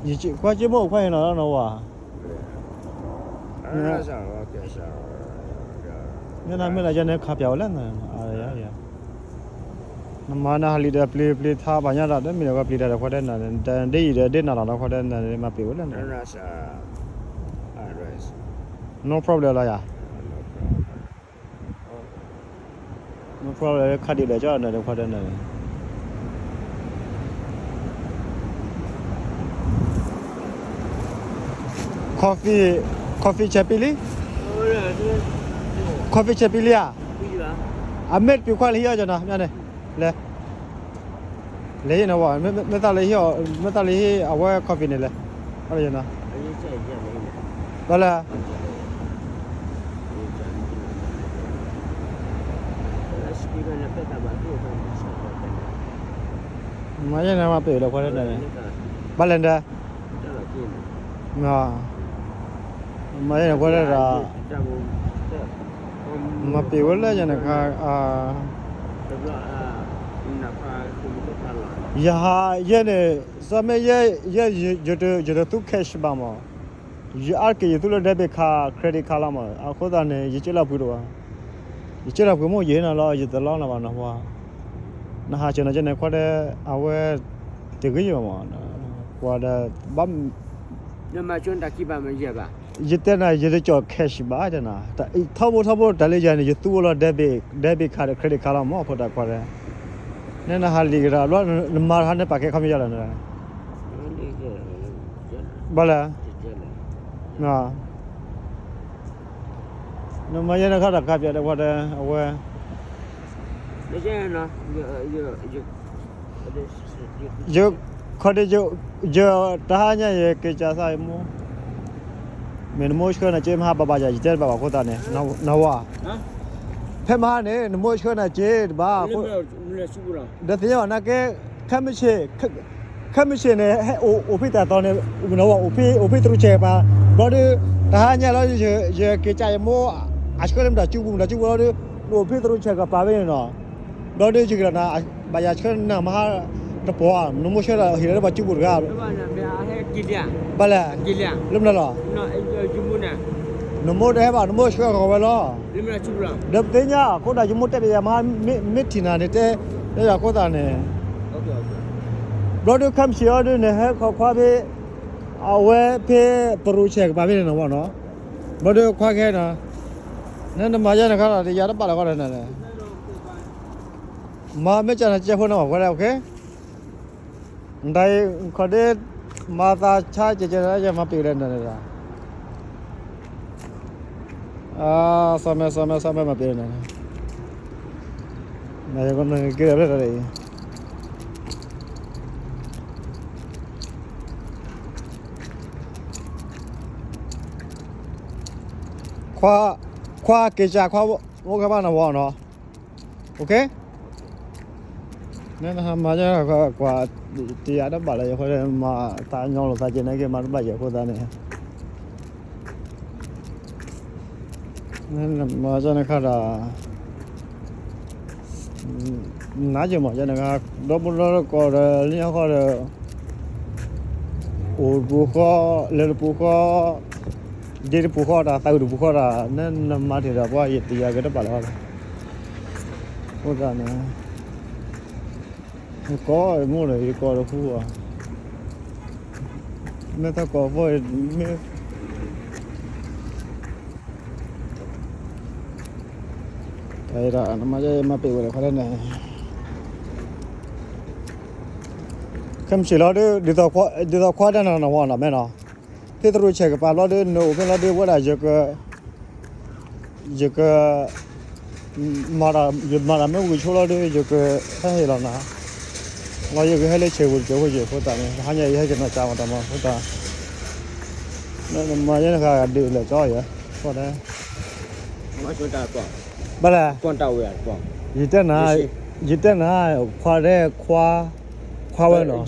ကွၢ်က့မိၣ်ခွါအံၤနီၤနီၤဝၤ, မ့ၢ်နမ့ၢ်လၢယဲန့ၣ်ခးပၠးဝဲလၢ နမၤနဟးလံာ်ဒီးပျံၤပျံၤထါပာ်ညါဒီး တမ့ၢ်ဒီးပျံၤတၢ်ဒီးခွါတဲနၤ ဒ်အံၤဒီးဒ်နၤလီၤနီၤ ခွါတဲနၤ မၤပ့ၤဝဲလၢန No problem လီၤယၤ, no problem ခါဒံးဒီးကၠီနၤဒီးခွါတဲနၤ coffee coffee ဆဲးပံလံ, coffee ဆဲးပံလံဧါ, အမ့ၢ်တပံၤခွါလၢဟံၣ်အီၣ်ကနီၤ မ့ၢ်န့ၣ်, လဲၤ, လဲၤဟံၣ်နဝၤ, မ့ၢ်သးလၢဟံၣ်, မ့ၢ်သးလၢဟံၣ်အဝဲ coffee န့ၣ်လဲၤ, အီၣ်ကနီၤ, ဘၣ်လဲၣ် မၤယဲန့ၣ်မၤပ့ၤလၢခွါန့ၣ်, ဘၣ်လဲၣ်ဒီး, မၤယဲန့ၣ်ခွါဒီး, မၤပ့ၤဝဲလၢယဲန့ၣ်ခါ, ယဟးယဲန့ၣ်, စီၤမ့ၢ်ယဲ, ယတသူ cash ဘၣ်မး, ယအါတက့ၢ်ယသူလၢ debit card, credit card လီၤမး, အဃိသတးန့ၣ် ယကၢလီၤပှ့ၤတအိၣ်ဘၣ်, ယကၢလီၤပှ့ၤမိၢ်ယဲနီၤလီၤ ယတလီၤနၤဘၣ်နီၤ, နဟးစၢၤနီၤကဲန့ၣ်ခွါဒီး, အဝဲ, တဂ့ၤယဘၣ်မး, ပှၤဒီး, ယတဲနၤ ယတကၠီၣ် cash ဘၣ်တဲနၤ, ထီဘိထီဘိတၢ်လၢယၤန့ၣ် ယသူအိၣ်လီၤ debit, debit card ဒီး credit card လီၤမး အဃိတၢ်ခွါဒီး, နနဟးလံာ်ကဒီး ဘျီနမၤတဟါန့ၣ်ပာ်ကဲခီမ့ၢ်ယါလီၤန့ၣ်, ဘၣ်လဲၣ်, နမၤယဲန့ၣ်ခါတၢ်ခါပၠးဒီးခွါဒီး အဝဲ ယခီဒ့, ယ, တဟါညါယက့ၤကၠးသးယမိၢ်, မ့ၢ်နမိၢ်ဆှၢနၤက့မဟါဘၣ်ဘၣ်ယၤ ယတဲတဘၣ်ဘၣ်အဃိသတးန့ၣ်, နဝၤ, ဖဲမဟါန့ၣ် နမိၢ်ဆှၢနၤက့တဘၣ်, ဒီးသ့ၣ်ညါဘၣ်နာ်က့, ခဲမုၢ်ဆ့ၣ်, ခဲမုၢ်ဆ့ၣ်န့ၣ် ဟဲအိၣ်ဖဲတၢ်သီန့ၣ်, အိၣ်ဖဲသရူးဆဲးကပၤ, ဘျီဒီး, တဟါညါလီၤ, ယက့ၤကၠးယမိၢ်, အဆှၢလၢမတၤစုပူၤ မတၤစုပူၤလီၤဒီး, အိၣ်ဖဲသရူးဆဲးကပၤဖဲန့ၣ်နီၤ, ဘျီဒီးယက့ၤဒီးနၤ, ဘၣ်ယၤဆှၢနၤမဟါတပီၤဧါ, နမိၢ်ဆှၢဒီးဟ့ၣ်လီၤလၢပှၤစုပူၤတဂၤ, ဘၣ်လဲၣ်, လၢမနုၤလီၤ, နမိၢ်တဟဲဘၣ် နမိၢ်ဆှၢဃီၤဝဲလီၤ, ဒီးပသ့ၣ်ညါ အဃိဒၣ်ယမိၢ်တဲဘၣ်ယၤမဟါ, မ့ၢ်ထံၣ်နၤန့ၣ်တဲ, တဲယၤအဃိသတးန့ၣ်, ဘျီဒီးခဲမုၢ်ဆ့ၣ်အီၤဒီးန့ၣ် ဟဲခီခွါဖဲ, အဝဲဖဲသရူးဆဲးကပၤဖဲန့ၣ်နီၤဝဲနီၤ, ဘျီဒီးခွါကဟဲနီၤ, နနမၤယဲန့ၣ်ခါဒီး ယၤတဘၣ်လၢၤဃီဒီးနၤလဲၣ်, မၤမ့ၢ်ကၢ်နၤကဲဖိနီၤ ဝဲဒၣ် okay နတၢ်အံၤခီဒ့, မၤသးဆါကဲကဲ ယမၤပ့ၤလၢနၤန့ၣ်, စီၤမဲ စီၤမဲ စီၤမဲ မၤပ့ၤလၢနၤန့ၣ်, နက့ၤဒီးဖျဲၣ်ထီၣ်ဒ်အံၤ, ခွါ, ခွါက့ၤကၢ်ခွါ, အိၣ်ကဲဘၣ်နဝၤနီၤ, okay နနဟးမၤကကွၢ်, တယၤတဘၣ်လၢယဃီ မၤသးညီလိာ်သးက့ၤန့ၣ်က့ၤ မၤတဘၣ်ယၤအဃိသတးန့ၣ်, နမၤကန့ၣ်ခါဒီး, နကမၤကန့ၣ်ခါ, ဒီပုၢ်ဒီဝဲၢ်ကိးဒီး လၢညါဃီဒီး, အိၣ်တပူၤဃီ, လဲၤတပူၤဃီ, ဒ့တပူၤဃီတၢ် သးအုးတပူၤဃီတၢ်, နနမၤတ့ၢ်ဒီးပှၤ ယတယၤက့ၤတဘၣ်လၢၤဃီဒီး, အဃိသတးန့ၣ် ယကိးမိၢ်ဒီး ယကိးတဃူဘၣ်, မ့ၢ်သးကိးဖိ, မ့ၢ်, တၢ်အံၤဒီး နမၤယဲ မၤပ့ၤဝဲဒီးခီလၢန့ၣ်, ခဲမုၢ်ဆ့ၣ်လီၤဒီး ဒ်သိးခွါတၢ်နၤနဝၤနီၤ မ့ၢ်နီၤ, ဖဲသရူးဆဲးကပၤလီၤဒီး နအိၣ်ဖဲလီၤဒီး ဝဲဒၣ်ယက ယက, ယမၤတၢ်မ့ၢ်ဝံၤဆိလီၤဒီး ယကဟဲဟ့ၣ်လီၤနၤ, လီၤယကဟဲလၢဆဲးဝံၤတကဲးဖိယဲၢ်ဖိသၣ်န့ၣ် ဟါညါယဟဲက့ၤနီၢ်ကၠါမၤတၢ်မၤဖိသၣ်, မၤယဲန့ၣ်ဃါဒ်လဲၣ်ကီယဲၢ်, ဃိဒၣ်, ဘၣ်လဲၣ်, ယတဲနၤ, ယတဲနၤ, ခွါဒဲးခွါ, ခွါဝဲနီၤ,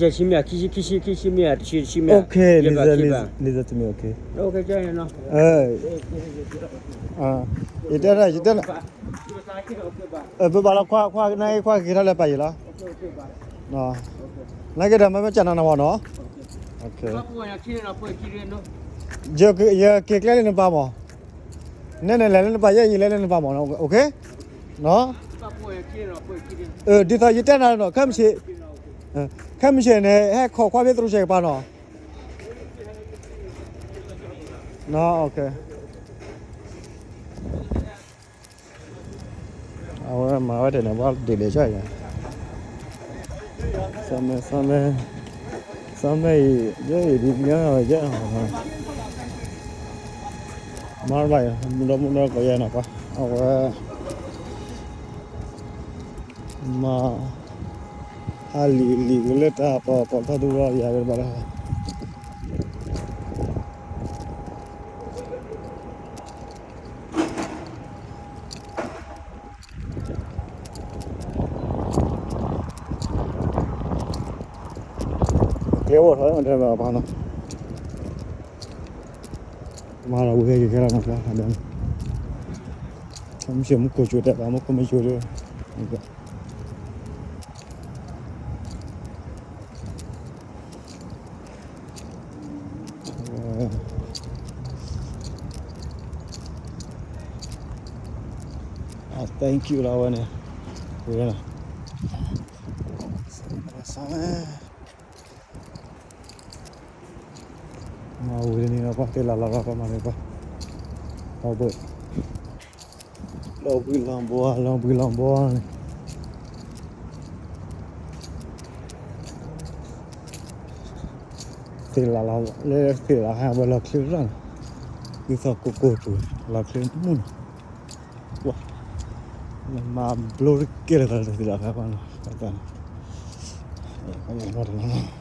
okay, listen, listen to me, okay, ယတဲနၤ, ယတဲနၤ, ပဘၣ်လီၤခွါ, ခွါ, နခွါက့ၤထီၣ်လၢပာ်ယံၤလီၤ, နက့ၤဒီးမ့ၢ်မ့ၢ်ကနၣ်နဝၤနီၤ, ယက့ၤကျဲလၢနပၢ်မး, နဲနလဲၤလၢနပၢ် ယဲယလဲၤလၢနပၢ်မး, ဒ်သိးယတဲနၤနီၤ, ခဲမုၢ်ဆ့ၣ်န့ၣ် ဟဲခိးကွၢ်ဖဲသရူးဆဲးကပၤနီၤ. အဝဲမၤဝဲဒၣ်န့ၣ် ဘၣ်ဒ်လဲၣ်ကၠီ, စီၤမဲ, စီၤမဲအံၤ ယဲအံၤဒ်ညါဝဲယဲ, မၤဘၣ်ယၤ မူဒီမူဒီကီးယဲနီၤပှၤ, အဝဲ မၤ ဟးလံာ်လံာ်ကလၢတၢ်ပီၤပီၤထီၣ်သူၣ်ထီၣ်ယၤဝဲတဘၣ်လၢ ကျဲအိၣ်ထီၣ်မးတဲဘၣ်ပှၤနီၤ, မၤလီၤဝံၤဟဲက့ၤခဲလီၤနီၤ, မ့ၢ်မူခိၣ်ကၠိတဲဘၣ် မူခိၣ်မ့ၢ်ကၠိဒီး I thank you လီၤဝဲန့ၣ်, ဝဲန့ၣ်, မၤဝံၤတနံၤလီၤပှၤ သ့ၣ်လၢ်လီၤလီၤပှၤမၤန့ၣ်ပှၤ, လီၤဘှံးလီၤဘှီ လီၤဘှံးလီၤဘှီန့ၣ် သ့ၣ်လၢ်လီၤ လၢသ့ၣ်လၢ်ဟဲဝဲလီၤချ့ရၣ်န့ၣ်, ဒ်သိးကိၢ်ကိၢ်ပူၤ လီၤချ့မုၢ်နီၤ, ဝါ, မၤဘျိတကဲလၢၤသ့ၣ်လၢ်ဟဲပှၤနီၤ, ဖးဒၢးလၢတနံၤန့ၣ်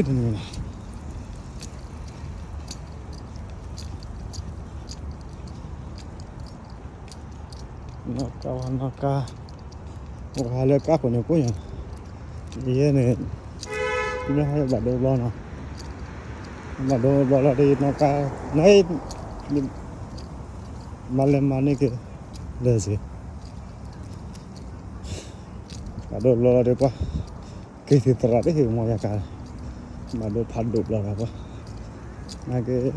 နီၢ်ကါဝဲနီၢ်ကါ, ပှၤဟးလၢကါခိၣ်န့ၣ်ကိးညါ, ယဲန့ၣ်, မ့ၢ်ဟးလၢဘၣ်ဒိဘျီနီၤ, ဘၣ်ဒိဘျီလီၤဒီးနီၢ်ကါ, န, မၤလဲၤမၤန့ၢ်က့ၤ, လဲၤစ့ၢ်, ဘၣ်ဒိဘျီလီၤဒီးပှၤ က့ၤသ့ၣ်သရၣ်တဟ့ၣ်မီၤယၤကါ, ဘၣ်ဒိဖးဒိၣ်ဘျီလီၤပှၤ, နာ်က့ၤ ကလဲၤခဲဆ့ဒ်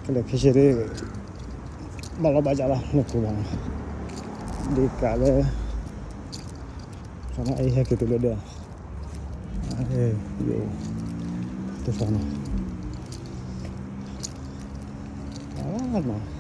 ဘၣ်လီၤဘၣ်စးလီၤ နကိးဘၣ်နီၤ, ဒ်ကးလၢ ခီနအံၤဟဲက့ၤတုၤလၢဒၢး, ယအိၣ် တဖၣ်နီၤ, အနီၤ